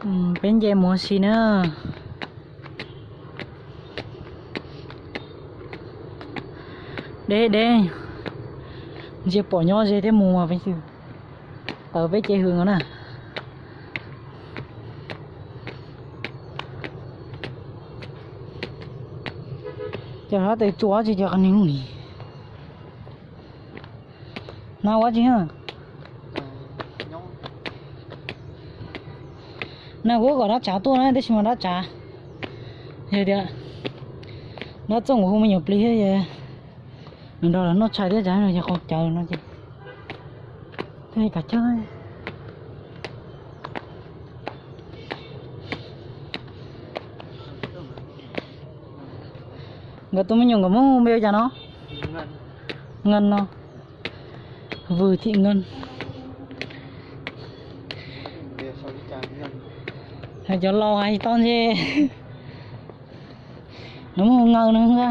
Peb nce mus si na. Deb deb, ntsia pom nyob ze thiab mus mas peb xwb. Tawm peb ces hwm no na. Cov sab tes tsuas tsis cov qhov ni li. Na ua tsi na. Na kuv kom dab tsav tuaj na, tab sis mas dab tsav yog tias dab txooj kuv hu me nyuam plig thiab, nws nrog lawv noj tshais thiab, cas yog qhov cawv no ces thiaj li kav cawg. Nkawd tus me nyuam nkawd muab hu npe ua cas no? Nkees no. Vwm Thim Nkees. Hais cov laus hais tsis tau ntshe. Lawv muab hu Nkees no.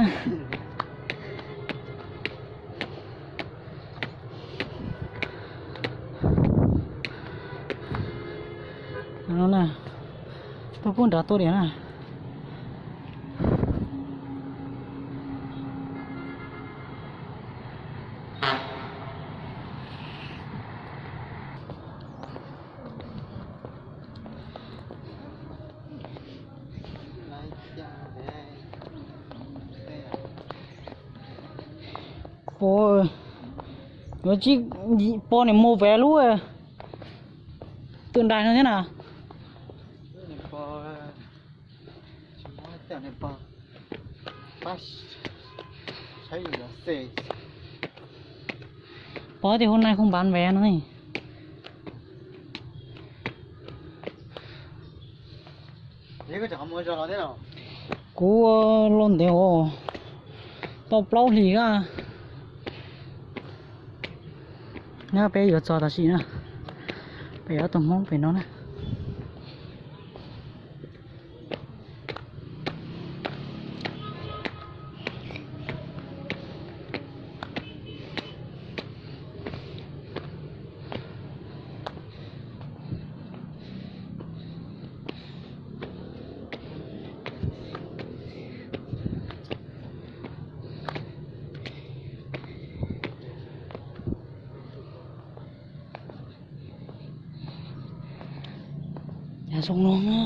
Tuaj pub nrad tuaj diam na. Ua, yuav tsib pog niam mus pem lub twm nrais no thiab na. Pog tias hôm nay không bán vé no ne. Kuv los ntev os, tau plaub hlis a. Nyob peb yuav txog tam sim na, peb yuav tus Hmoob pem no na. Zoo no na.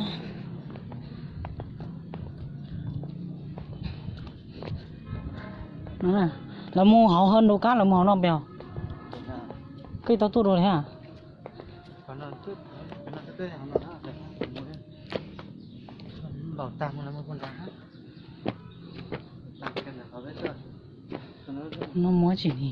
Lawv mus hauv Hawj Nraus Kab, lawv mus hauv no pem. Koj tau tuaj dua li hab? No muab tsis ni.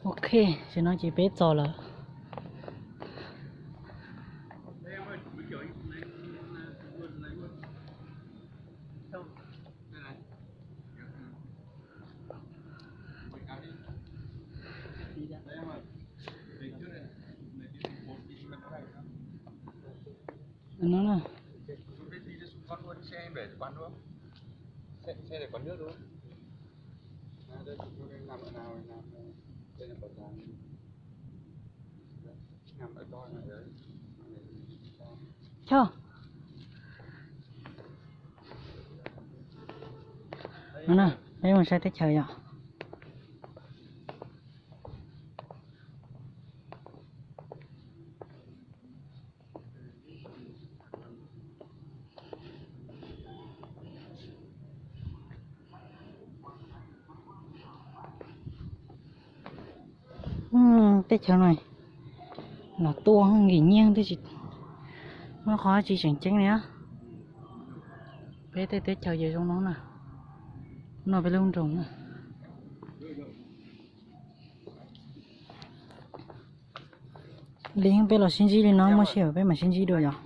Ok, tam sim no ces peb txog lawm. No na. Choj. No na, peb mus saib teb chaws yom. Teb chaws no los tuaj nkim nyiaj twb tsis muaj qhov tsis tseem ceeb li. Peb tej teb chaws ces zoo no na. No peb lub nroog na. Li peb los sib ntsib li no muaj sij hawm peb mam sib ntsib dua yom.